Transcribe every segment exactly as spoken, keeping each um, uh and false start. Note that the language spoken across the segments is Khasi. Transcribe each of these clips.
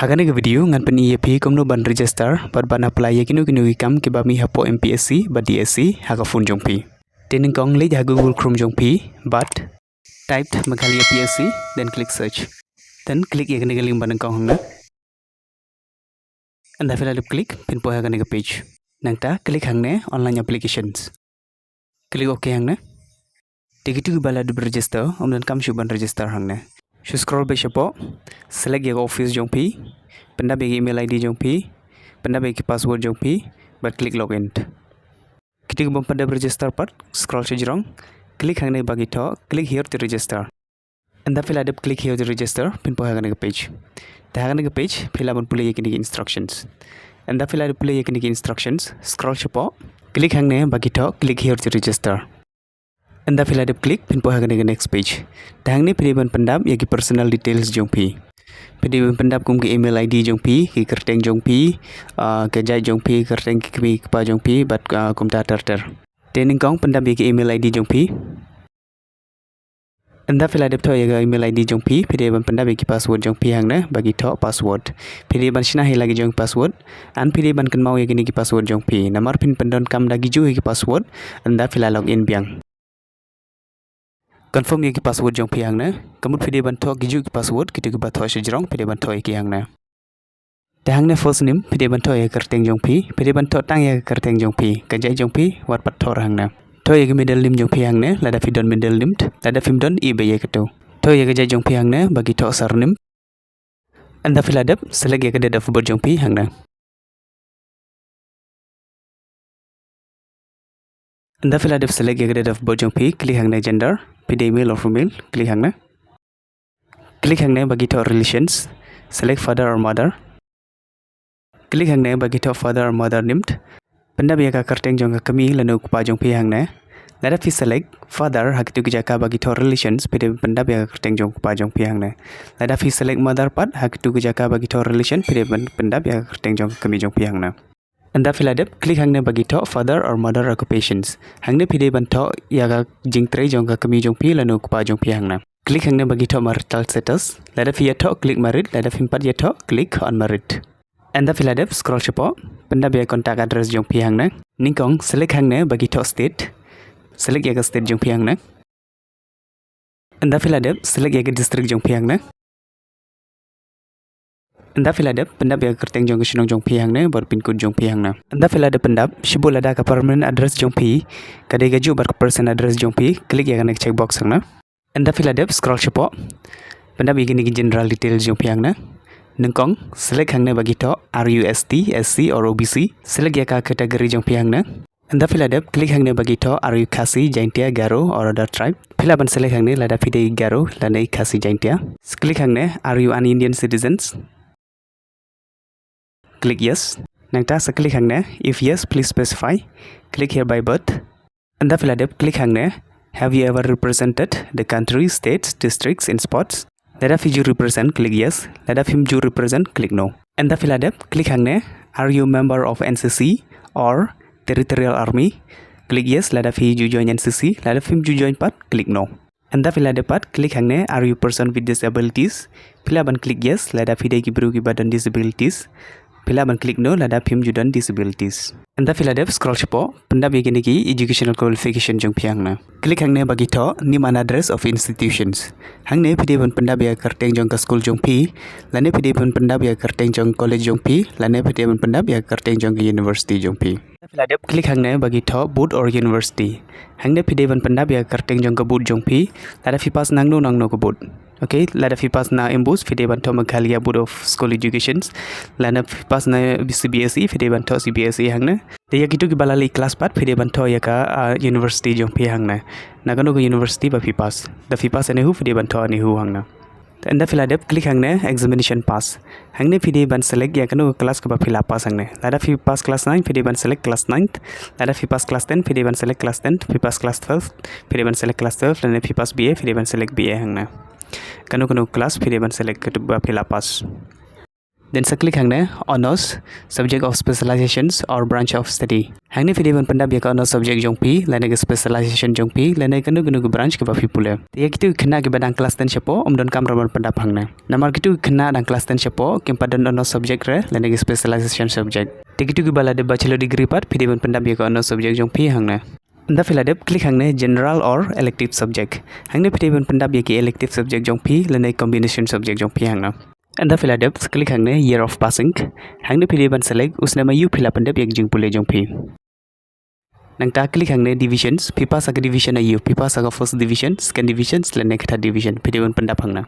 Ha kane ka video ngan pyni ïa phi kumno ban register bad ban apply ïa kino kino ki kam kiba mih hapoh M P S C bad D S C ha ka phone jong phi. Te nyngkong leit ha Google Chrome jong phi bad type Meghalaya P S C, then click search. Then click ïa kane ka link ba nyngkong hangne. Ynda phi la dep click, phin poi ha kane ka page. Nangta click hangne online applications. Click OK hangne. Te kito kiba la dep register, ym donkam shuh ban register hangne. Shu scroll beit shapoh, select ïa ka office jong phi, pyndap ïa ka email I D jong phi, pyndap ïa ka password jong phi, bad click login. Kito kibym pat dep register pat, scroll sha jrong, click hangne ba ki thoh click here to register. Ynda phi la dep click here to register, phin poi ha kane ka page. Te ha kane ka page phi lah ban pule ïa kine ki instructions. Ynda phi la dep pule ïa kine ki instructions, scroll shapoh, click hangne ba ki thoh click here to register. Ynda phi la dep click, phin poi ha kane ka next page. Te hangne phi dei ban pyndap ïa ki personal details jong phi. Phi dei ban pyndap kum ki email I D jong phi, ki kyrteng jong phi, ah, ka jait jong phi, kyrteng ki kmie ki kpa jong phi, bad, ah, kumta ter ter. Te nyngkong pyndap ïa ki email I D jong phi. Ynda phi la dep thoh ïa ka email I D jong phi, phi dei ban pyndap ïa ki password jong phi hangne ba ki thoh password. Phi dei ban shna hi la ki jong password, and phi dei ban kynmaw ïa kine ki password jong phi. Namar phin pyndonkam da kijuh hi ki password ynda phi la login biang. Confirm ïa ki password jong phi hangne. Ka mut phi dei ban thoh kijuh ki password, kito kiba thoh sha jrong phi dei ban thoh ïa ki hangne. Te hangne first name, phi dei ban thoh ïa ka kyrteng jong phi, phi dei ban thoh tang ïa ka kyrteng jong phi, ka jait jong phi wat pat thoh hangne. Thoh ïa ka middle name jong phi hangne, lada phi don middle name, lada phim don, ïeh beit ïa kato. Thoh ïa ka jait jong phi hangne ba ki thoh surname. Ynda phi la dep, select ïa ka date of birth jong phi hangne. Ynda phi la dep select ïa ka date of birth jong phi, click hangne gender, phi dei male or female, click hangne. Click hangne ba ki thoh relations, select father or mother. Click hangne ba ki thoh father or mother name. Pyndap ïa ka kyrteng jong ka kmie lane u kpa jong phi hangne. Lada phi select father ha kito ki jaka ba ki thoh relations, phi dei ban pyndap ïa ka kyrteng jong u kpa jong phi hangne. Lada phi select mother pat ha kito ki jaka ba ki thoh relation, phi dei ban pyndap ïa ka kyrteng jong ka kmie jong phi hangne. Ynda phi la dep, click hangne ba ki thoh father or mother occupations. Hangne phi dei ban thoh ïa ka jingtrei jong ka kmie jong phi lane u kpa jong phi hangne. Click hangne ba ki thoh marital status. Lada phi ïa thoh, click married, lada phim pat ïa thoh, click unmarried. Ynda phi la dep, scroll shapoh, pyndap ïa contact address jong phi hangne. Nyngkong, select hangne ba ki thoh state. Select ïa ka state jong phi hangne. Ynda phi la dep, select ïa ka district jong phi hangne. Ynda phi la dep, pyndap ïa ka kyrteng jong ka shnong jong phi hangne bad pin code jong phi hangne. Ynda phi la dep pyndap, shibun lada ka permanent address jong phi ka dei kajuh bad ka present address jong phi, click ïa kane ka checkbox hangne. Ynda phi la dep, scroll shapoh, pyndap ïa kine ki general details jong phi hangne. Nyngkong, select hangne ba ki thoh, are you S T, S C or O B C? Select ïa ka category jong phi hangne. Ynda phi la dep, click hangne ba ki thoh, are you Khasi, Jaintia, Garo or other tribe? Phi lah ban select hangne lada phi dei Garo lane Khasi Jaintia. Click hangne, are you an Indian citizens? Click yes. Nangta sa click hangne, if yes, please specify. Click here by birth. Ynda phi la dep, click hangne, have you ever represented the country, states, districts in sports? Lada phi ju represent, click yes. Lada phim ju represent, click no. Ynda phi la dep, click hangne, are you a member of N C C or Territorial Army? Click yes lada phi ju join N C C, lada phim ju join pat, click no. Ynda phi la dep pat, click hangne, are you a person with disabilities? Phi lah ban click yes lada phi dei ki briew kiba don disabilities. Phi lah ban click no lada phim ju don disabilities. Ynda phi la dep, scroll shapoh, pyndap ïa kine ki educational qualification jong phi hangne. Click hangne ba ki thoh name and address of institutions. Hangne phi dei ban pyndap ïa ka kyrteng jong ka skul jong phi, lane phi dei ban pyndap ïa ka kyrteng jong ka college jong phi, lane phi dei ban pyndap ïa ka kyrteng jong ka university jong phi. Ynda phi la dep, click hangne ba ki thoh board or university. Hangne phi dei ban pyndap ïa ka kyrteng jong ka board jong phi, lada phi pass na ngno na ngno ka board. Okay, lada phi pass na MBOSE, phi dei ban thoh Meghalaya Board of School Education. Lada phi pass na C B S E, phi dei ban thoh C B S E hangne. Te ïa kito kiba la leit klas pat, phi dei ban thoh ïa ka, ah, university jong phi hangne. Na kano ka university ba phi pass. Da phi pass NEHU, phi dei ban thoh NEHU hangne. Ynda phi la dep, click hangne examination pass. Hangne phi dei ban select ïa kano ka klas kaba phi la pass hangne. Lada phi pass class nine, phi dei ban select class ninth. Lada phi pass class ten, phi dei ban select class ten. Phi pass class twelve, phi dei ban select class twelve. Lane phi pass B A, phi dei ban select B A hangne. Kano kano ka klas phi dei ban select kaba phi la pass. Then sa click hangne Honours, Subject of Specializations or Branch of Study. Hangne phi dei ban pyndap ïa ka honours subject jong phi, lane ka specialization jong phi, lane kano kano ka branch kaba phi pule. Te ïa kitu ki khynnah kiba dang class ten shapoh, ym donkam ruh ban pyndap hangne. Namar kitu ki khynnah dang class ten shapoh, kim pat don honours subject re, lane ka specialization subject. Te kitu kiba la dep bachelor degree pat, phi dei ban pyndap ïa ka honours subject jong phi hangne. Ynda phi la dep, click hangne General or Elective Subject. Hangne phi dei ban pyndap ïa ki elective subject jong phi, lane combination subject jong phi hangne. Ynda phi la dep, click hangne Year of Passing. Hangne phi dei ban select u snem aïu phi la pyndep ïa ka jingpule jong phi. Nangta click hangne Divisions, phi pass ha ka division aïu, phi pass ha ka first division, second division, lane ka third division, phi dei ban pyndap hangne.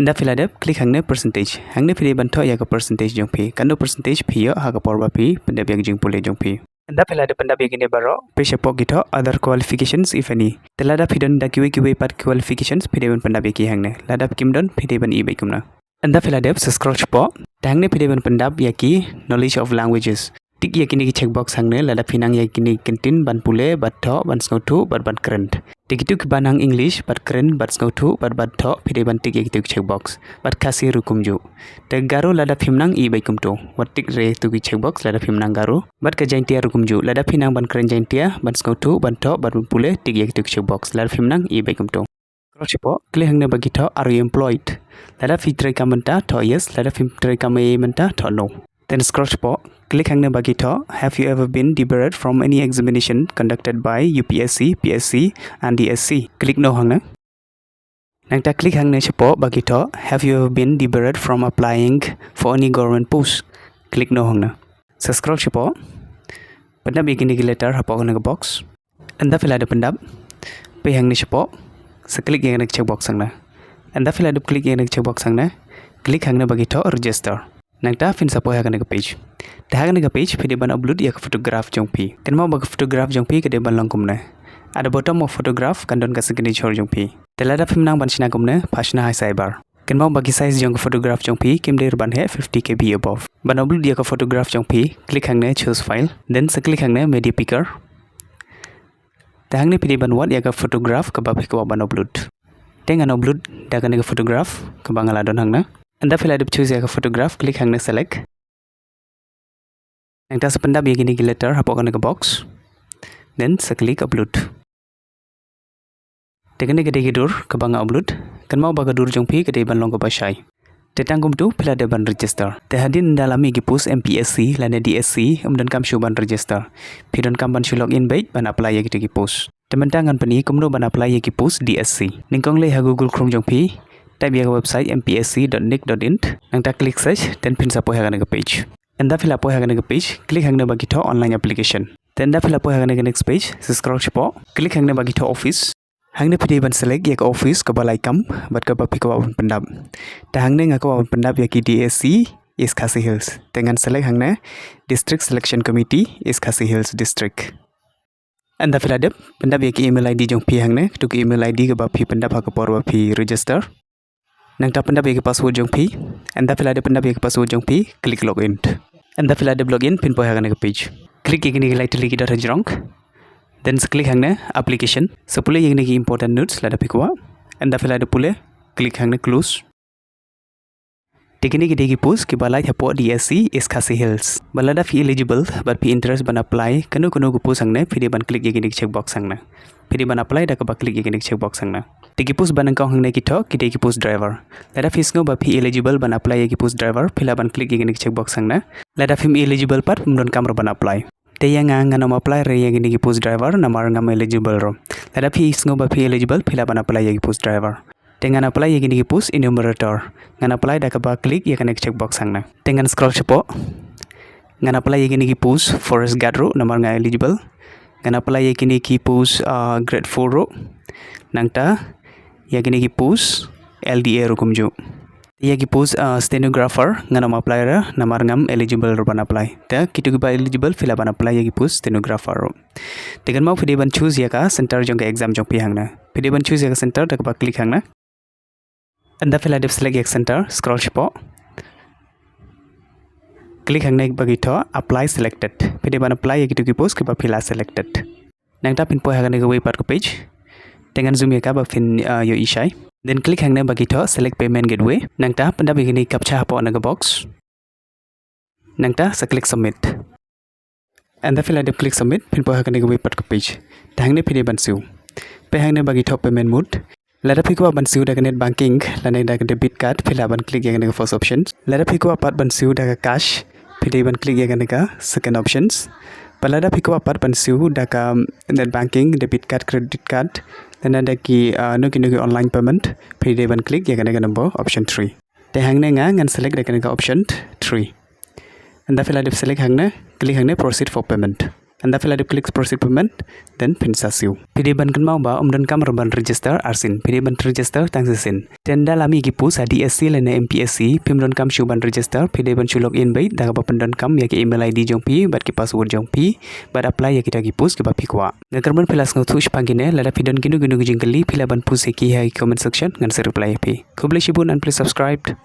Ynda phi la dep, click hangne Percentage. Hangne phi dei ban thoh ïa ka percentage jong phi, katno percentage phi ïoh ha ka por ba phi pyndep ïa ka jingpule jong phi. Ynda phi la dep pyndap ïa kine baroh, peit shapoh ki thoh Other Qualifications if any. Te lada phi don da kiwei kiwei pat qualifications, phi dei ban pyndap ïa ki hangne. Lada kim don, phi dei ban ïeh beit kumne. Ynda phi la dep, sa scroll shapoh. Te hangne phi dei ban pyndap ïa ki Knowledge of Languages. Tick ïa kine ki checkbox hangne, lada phi nang ïa kine ki kyntien ban pule, ban thoh, ban sngewthuh bad ban kren. Te kitu kiba nang English bad kren bad sngewthuh bad ban thoh, phi dei ban tick ïa kitu ki checkbox. Bad Khasi ruh kumjuh. Te Garo lada phim nang, ïeh beit kumto. Wat tick re ïa kitu ki checkbox lada phim nang Garo. Bad ka Jaintia ruh kumjuh. Lada phi nang ban kren Jaintia, ban sngewthuh, ban thoh bad ban pule, tick ïa kitu ki checkbox. Lada phim nang, ïeh beit kumto. Scroll shapoh, click hangne ba ki thoh Are you employed? Lada phi trei kam mynta, thoh yes. Lada phim trei kam mynta, thoh no. Then scroll shapoh, click hangne ba ki thoh Have you ever been debarred from any examination conducted by U P S C, P S C and D S C? Click no hangne. Nangta click hangne shapoh ba ki thoh Have you ever been debarred from applying for any government post? Click no hangne. Sa scroll shapoh, pyndap ïa kine ki letter hapoh kane ka box. Ynda phi la dep pyndap, peit hangne shapoh, sa click ïa kane ka checkbox hangne. Ynda phi la dep click ïa kane ka checkbox hangne, click hangne ba ki thoh Register. Nangta phin sa poi ha kane ka page. Te ha kane ka page phi dei ban upload ïa ka photograph jong phi. Kynmaw ba ka photograph jong phi ka dei ban long kumne. At the bottom of photograph kan don ka signature jong phi. Te lada phim nang ban shna kumne, phah shna ha cyber. Kynmaw ba ki size jong ka photograph jong phi kim dei ruh ban heh fifty K B above. Ban upload ïa ka photograph jong phi, click hangne Choose File, then sa click hangne Media Picker. Te hangne phi dei ban wad ïa ka photograph kaba phi kwah ban upload. Te ngan upload da kane ka photograph kaba nga la don hangne. Ynda phi la dep choose ïa ka photograph, click hangne Select. Nangta sa pyndap ïa kine ki letter hapoh kane ka box. Then sa click Upload. Te kane ka dei ka dur kaba nga upload. Kynmaw ba ka dur jong phi ka dei ban long kaba shai. Te tang kumtu phi la dep ban register. Te hadien ynda la mih ki post M P S C lane D S C, ym donkam shuh ban register. Phi donkam ban shu log in beit ban apply ïa kita ki post. Te mynta ngan pyni kumno ban apply ïa ki post D S C. Nyngkong leit ha Google Chrome jong phi, type ïa ka website M P S C dot nic dot in, nangta click search, then phin sa poi ha kane ka page. Ynda phi la poi ha kane ka page, click hangne ba ki thoh Online Application. Te ynda phi la poi ha kane ka next page, sa scroll shapoh, click hangne ba ki thoh Office. Hangne phi dei ban select ïa ka office kaba la ïakam bad kaba phi kwah ban pyndap. Te hangne nga kwah ban pyndap ïa ki D S C East Khasi Hills. Te ngan select hangne District Selection Committee, East Khasi Hills District. Ynda phi la dep, pyndap ïa ki email I D jong phi hangne, katu ka email I D kaba phi pyndap ha ka por ba phi register. Nangta pyndap ïa ki password jong phi. Ynda phi la dep pyndap ïa ki password jong phi, click log in. Ynda phi la dep log in, phin poi ha kane ka page. Click ïa kine ki lai tylli ki dot hajrong. Then sa click hangne Application. Sa pule ïa kine ki important notes lada phi kwah. Ynda phi la dep pule, click hangne Close. Te kine ki dei ki post kiba lait hapoh D S C East Khasi Hills. Bad lada phi eligible bad phi interest ban apply kano kano ka post hangne, phi dei ban click ïa kine ki checkbox hangne. Phi dei ban apply da kaba click ïa kine ki checkbox hangne. Te ki post ba nyngkong hangne ki thoh ki dei ki post driver. Lada phi sngew ba phi eligible ban apply ïa ki post driver, phi lah ban click ïa kine ki checkbox hangne. Lada phim eligible pat, ym donkam ruh ban apply. Te ïa nga, ngan ym apply re ïa kine ki post driver namar ngam eligible ruh. Lada phi sngew ba phi eligible, phi lah ban apply ïa ki post driver. Te ngan apply ïa kine ki post enumerator. Ngan apply da kaba click ïa kane ka checkbox hangne. Te ngan scroll shapoh. Ngan apply ïa kine ki post forest guard ruh namar nga eligible. Ngan apply ïa kine ki post, ah, grade four ruh. Nangta ïa kine ki post L D A ruh kumjuh. Ïa ki post, ah, stenographer ngan ym apply re namar ngam eligible ruh ban apply. Te kitu kiba eligible phi lah ban apply ïa ki post stenographer ruh. Te kynmaw phi dei ban choose ïa ka center jong ka exam jong phi hangne. Phi dei ban choose ïa ka center da kaba click hangne. Ynda phi la dep select ïa ka center, scroll shapoh. Click hangne ba ki thoh apply selected. Phi dei ban apply ïa kitu ki post kiba phi la selected. Nangta phin poi ha kane kawei pat ka page. Te ngan zoom ïa ka ba phin, ah, ïohi shai. Then click hangne ba ki thoh select payment gateway. Nangta pyndap ïa kine ki captcha hapoh kane ka box. Nangta sa click submit. Ynda phi la dep click submit, phin poi ha kane kawei pat ka page. Te hangne phi dei ban siew. Peit hangne ba ki thoh payment mode. Lada phi kwah ban siew da ka net banking lane da ka debit card, phi lah ban click ïa kane ka first option. Lada phi kwah pat ban siew da ka cash, phi dei ban click ïa kane ka second options. Bad lada phi kwah pat ban siew da ka net banking, debit card, credit card, lane da ki, ah, kino kino ki online payment, phi dei ban click ïa kane ka number option three. Te hangne nga ngan select da kane ka option three. Ynda phi la dep select hangne, click hangne proceed for payment. Ynda phi la dep click proceed payment, then phin sa siew. Phi dei ban kynmaw ba ym donkam ruh ban register arsien. Phi dei ban register tang shisien. Te ynda la mih ki post ha D S C lane M P S C, phim donkam shuh ban register, phi dei ban shu log in beit da kaba pyndonkam ïa ki email I D jong phi bad ki password jong phi bad apply ïa kita ki post kiba phi kwah. Nga kyrmen phi la sngewthuh shaphang kine, lada phi don kino kino ki jingkylli, phi lah ban post ïa ki ha ki comment section, ngan sa reply ïa phi. Khublei shibun and please subscribe.